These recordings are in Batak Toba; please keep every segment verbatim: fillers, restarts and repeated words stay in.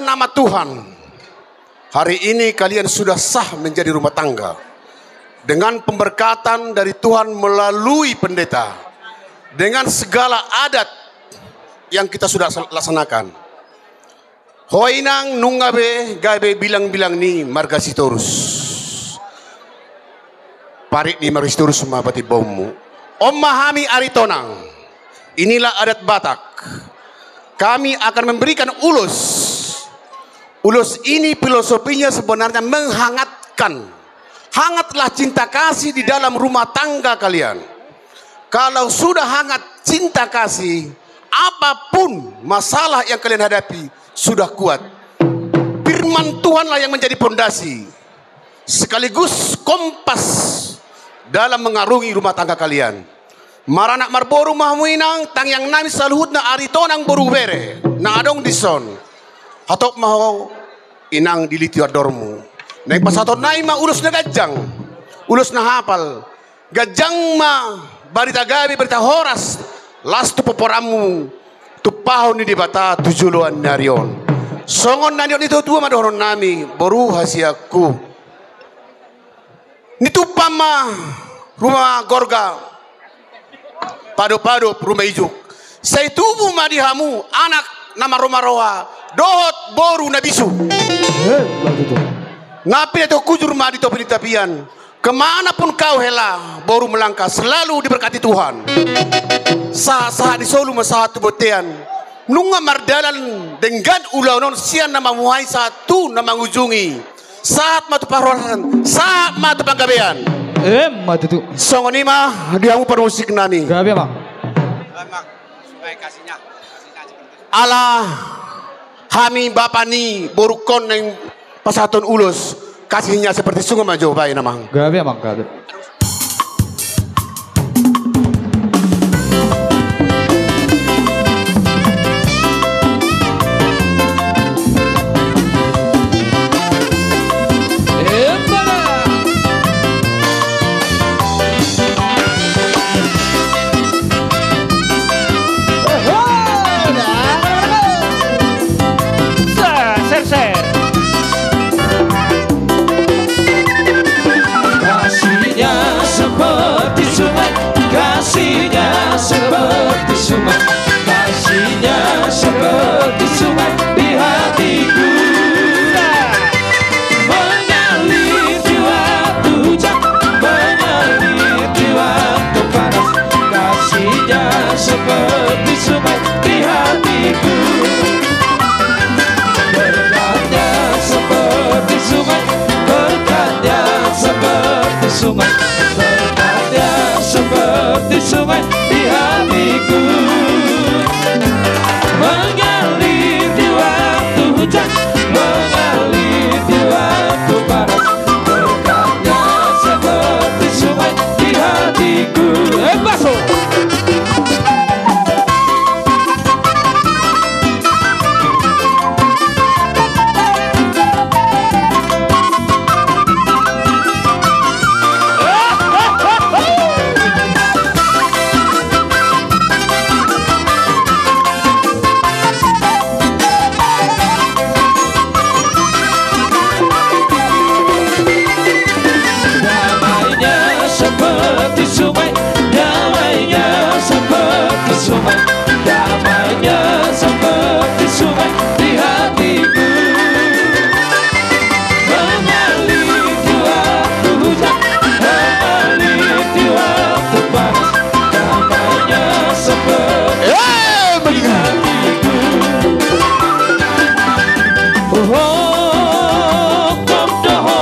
nama Tuhan, hari ini kalian sudah sah menjadi rumah tangga. Dengan pemberkatan dari Tuhan melalui pendeta. Dengan segala adat yang kita sudah sel-, laksanakan. Ho inang nunga be gabe bilang-bilang ni marga Sitorus. Parik ni marga Sitorus ma patimbaonmu. On ma hami Aritonang. Inilah adat Batak. Kami akan memberikan ulos. Ulos ini filosofinya sebenarnya menghangatkan. Hangatlah cinta kasih di dalam rumah tangga kalian. Kalau sudah hangat cinta kasih, apapun masalah yang kalian hadapi sudah kuat. Firman Tuhanlah yang menjadi pondasi sekaligus kompas dalam mengarungi rumah tangga kalian. Maranak marboru ma hamu inang, tangiang nami saluhutna Aritonang boru bere na adong dison. Hatop ma ho inang dilehon andormu. Naeng pasahaton nami ma ulos na ganjang, ulos na hapal. Ganjang ma barita gabe, barita horas, las tu pomparanmu, tumpahon ni Debata tu joloan ni ari on. Songon na nidok ni natua-tua ma dohonon nami, boru hasianku. Nitumpak ma ruma gorga, padop-padop ruma ijuk. Sai tubu ma di hamu anak na marroha-roha dohot boru na bisu. Eh, begitu. Na pinatupa hujur ma di topi ni tapian. Kemanapun kau hela, boru melangkah, selalu diberkati Tuhan. Sahat-sahat ni solu ma sahat tu bontean. Nunga mardalan denggan ulaon on sian na mamuhai sahat tu na mangujungi. Sahat ma tu parhorasan, sahat ma tu panggabean. Emma tutu. Songon i ma di hamu parmusik nami. Gabe ma. Ala hami bapa ni borungkon naeng pasahathon ulos, kasihnya seperti sungai ma jo baen amang. Gabe amang, gabe. Kasihnya seperti sungai, kasihnya seperti sungai, kasihnya seperti sungai di hatiku. Mengalir di waktu hujan, mengalir di waktu panas, kasihnya seperti sungai di hatiku. Berkatnya seperti sungai, berkatnya seperti sungai, berkatnya seperti sungai di hatiku. Mengalir di waktu hujan, mengalir di waktu panas, berkatnya seperti sungai di hatiku. Eh, baso. Damainya seperti sungai, damainya seperti sungai, damainya seperti sungai di hatiku. Mengalir di waktu hujan, mengalir di waktu panas, damainya seperti, eh, di hatiku. Oh, oh, oh, oh.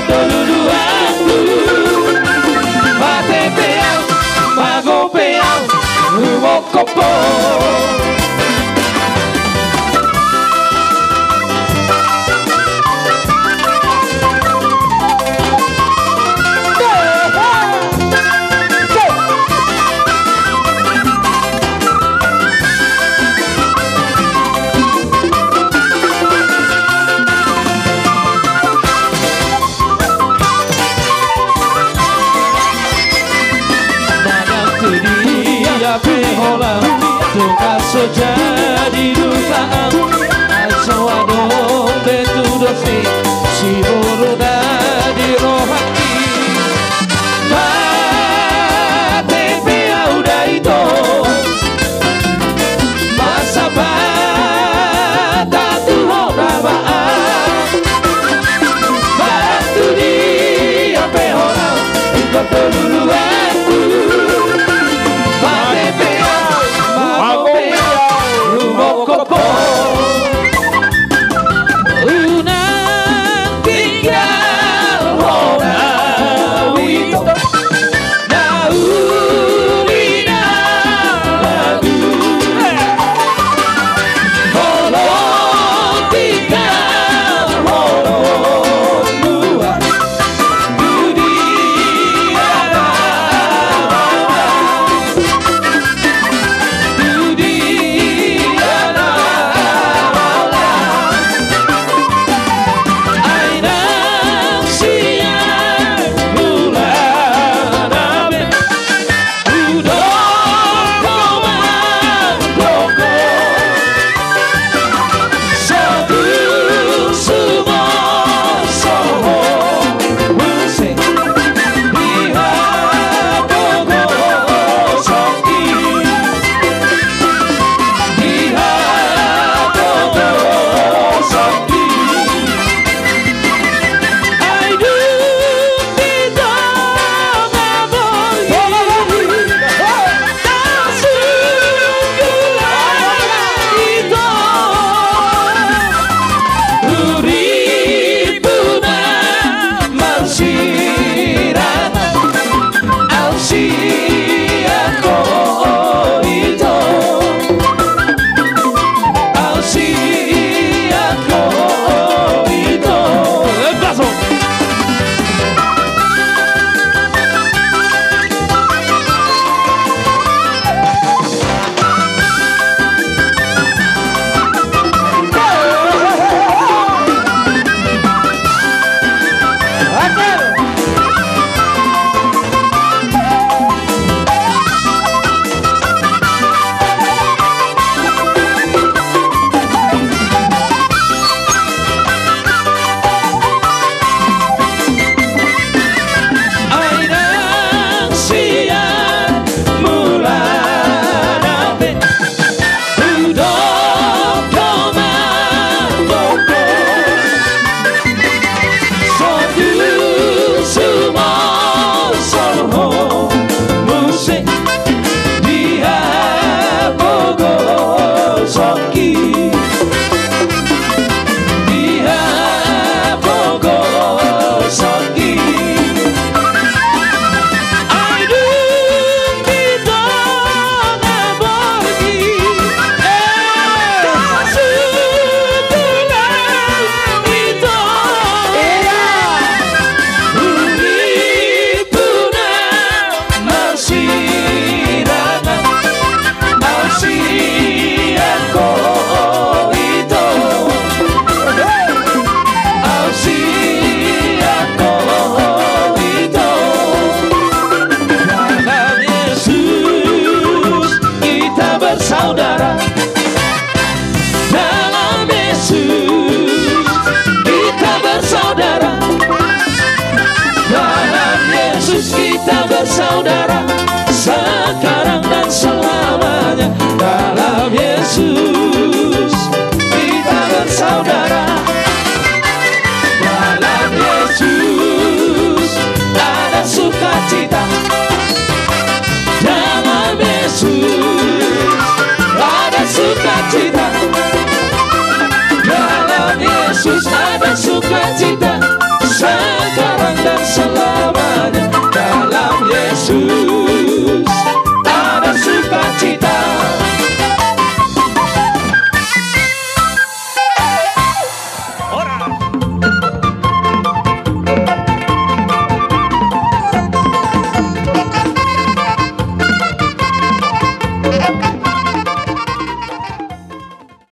Tolu dua tolu. Mate pe au, mago pe au, rumongkop ho. Manang tu dia pe holan, tung so jadi duka au. Ai so adong be tudos ni siboru na di rohangki. Mate pe au da ito, masa patatu ho na ba au. Manang tu dia pe holan, ingkon tolu dua tolu. Mate pe au, mago pe au, rumongkop ho. Unang tinggal ho na ito. Na uli na lagu. Molo tinggal ho nuaeng, tu dia na lagu. Tu dia na lagu. Ai nang sian mulana be hudok ho mandok ho, so tung sumoso ho muse di hapogoson i. Di hapogoson i. Ai dung di tonga borngin, tasungkun ito. Huripuna marsirang, au sian ho ito. Au sian ho ito. Ai nang sian mulana be hudok ho mandok ho, so tung sumoso ho muse di hapogoson i. Di hapogoson i. Ai dung di tonga borngin, eh, tasungkun ito. Huripuna marsirang, au sian ho ito. Au sian ho ito. Dalam Yesus kita bersaudara. Dalam Yesus kita bersaudara. Dalam Yesus kita bersaudara, sekarang dan selamanya. Dalam Yesus kita bersaudara. Dalam Yesus ada sukacita. Dalam Yesus ada sukacita. Dalam Yesus ada sukacita.